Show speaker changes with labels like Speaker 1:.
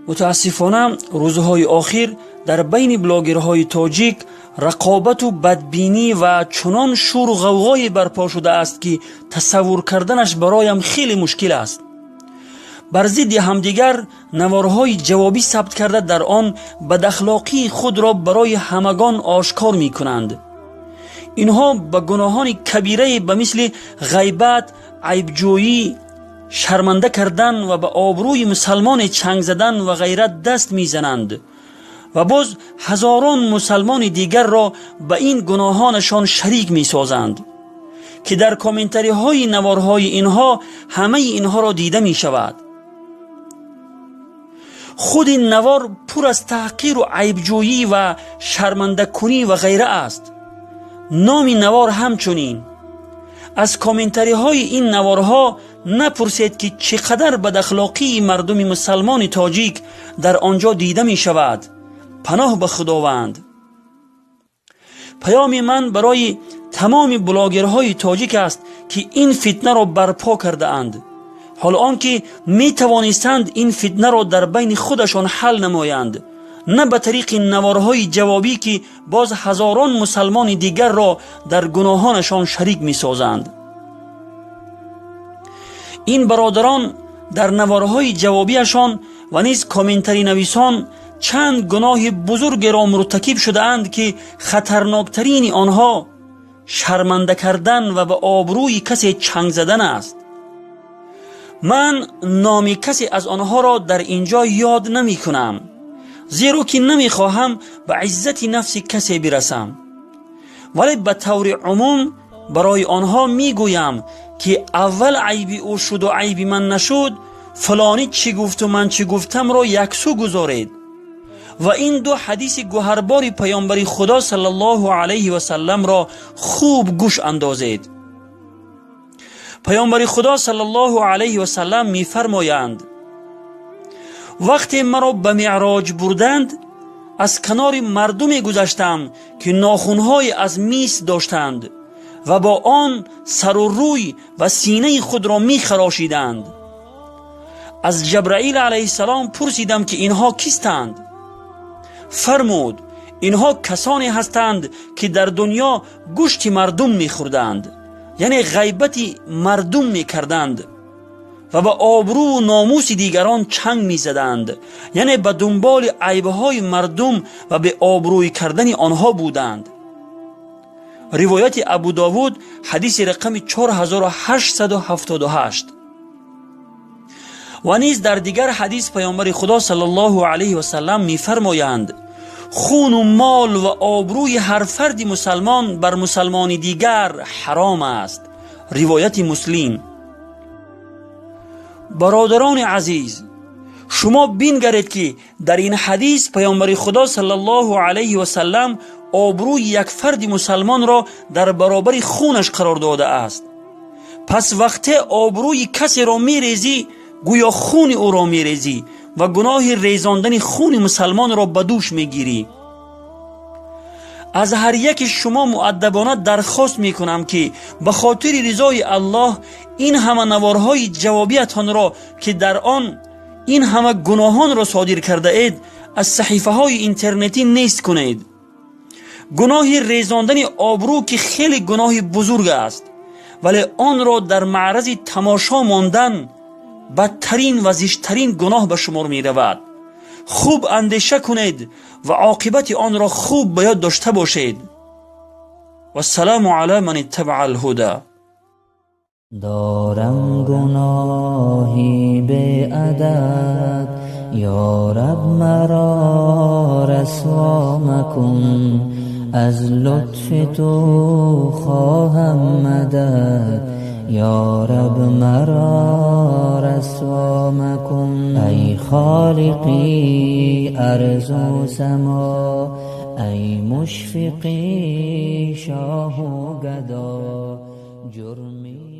Speaker 1: Мутаассифона, рӯзҳои охир дар байни блогерҳои тоҷик рақобату бадбинӣ ва чунон шуру ғавғое барпо шудааст, ки тасаввур карданаш бароям хеле мушкил аст. Бар зидди ҳамдигар наворҳои ҷавобӣ сабт карда, дар он бадахлоқии худро барои ҳамагон ошкор мекунанд. Инҳо ба гуноҳони кабирае ба мисли ғайбат, айбҷӯӣ, шарманда кардан ва ба обрӯи мусалмоне чанг задан ва ғайра даст мезананд ва боз ҳазорон мусалмони дигарро ба ин гуноҳонашон шарик месозанд, ки дар комментариҳои наворҳои инҳо ҳамаи инҳоро дида мешавад. Худи навор пур аз таҳқиру айбҷӯӣ ва шармандакунӣ ва ғайра аст. Номи навор ҳамчунин. Аз комментариҳои ин наворҳо напурсед, ки чӣ қадар бадахлоқии мардуми мусалмони тоҷик дар он ҷо дида мешавад. Паноҳ ба Худованд. Паёми ман барои тамоми блогерҳои тоҷик аст, ки ин фитнаро барпо кардаанд, ҳоло он ки метавонистанд ин фитнаро дар байни худашон ҳал намоянд, на ба тариқи наворҳои ҷавобӣ, ки боз ҳазорон мусалмони дигарро дар гуноҳонашон шарик месозанд. Ин бародарон дар наворҳои ҷавобиашон ва низ комментаринависон чанд гуноҳи бузургеро муртакиб шудаанд, ки хатарноктарини онҳо шарманда кардан ва ба обрӯи касе чанг задан аст. Ман номи касе аз онҳоро дар ин ҷо ёд намекунам, зеро ки намехоҳам ба иззати нафси касе бирасам, вале ба таври умум барои онҳо мегӯям, ки аввал айби ӯ шуду айби ман нашуд, фалонӣ чӣ гуфту ман чӣ гуфтамро яксӯ гузоред ва ин ду ҳадиси гуҳарбори паёмбари Худо саллаллоҳу алайҳи васалламро хуб гӯш андозед. Паёмбари Худо саллаллоҳу алайҳи васаллам мефармоянд: «Вақте маро ба меъроҷ бурданд, аз канори мардуме гузаштам, ки нохунҳое аз мис доштанд ва бо он сару рӯй ва синаи худро мехарошиданд. Аз Ҷабраил алайҳиссалом пурсидам, ки инҳо кистанд? Фармуд: инҳо касоне ҳастанд, ки дар дунё гӯшти мардум мехӯрданд, яъне ғайбати мардум мекарданд ва ба обрӯву номуси дигарон чанг мезаданд, яъне ба дунболи айбҳои мардум ва беобрӯй кардани онҳо буданд». Ривояти Абу Довуд, ҳадиси рақами 4878. Ва низ дар дигар ҳадис паёмбари Худо саллаллоҳу алайҳи васаллам мефармоянд: «Хуну мол ва обрӯи ҳар фарди мусалмон бар мусалмони дигар ҳаром аст». Ривояти Муслим. Бародарони азиз, шумо бингаред, ки дар ин ҳадис паёмбари Худо саллаллоҳу алайҳи васаллам обрӯи як фарди мусалмонро дар баробари хунаш қарор додааст. Пас вақте обрӯи касеро мерезӣ, гӯё хуни ӯро мерезӣ ва гуноҳи резондани хуни мусалмонро ба дӯш мегирӣ. Аз ҳар яки шумо муаддабона дархост мекунам, ки ба хотири ризои Аллоҳ ин ҳама наворҳои ҷавобиятонро, ки дар он ин ҳама гуноҳонро содир кардаед, аз саҳифаҳои интернетӣ нест кунед. Гуноҳи резондани обрӯ, ки хеле гуноҳи бузург аст, вале онро дар маърази тамошо мондан бадтарин ва зиштарин гуноҳ ба шумор меравад. Хуб андеша кунед ва оқибати онро хуб ба ёд дошта бошед. Вассалому ала ман иттабаа алҳуда.
Speaker 2: Дорам гуноҳи беадад, ё Раб, маро расво макун. Аз лутфи ту хоҳам мадад, ё Раб, маро расво макун. Ай холиқи арзу само, ай мушфиқи шоҳу гадо, ҷурми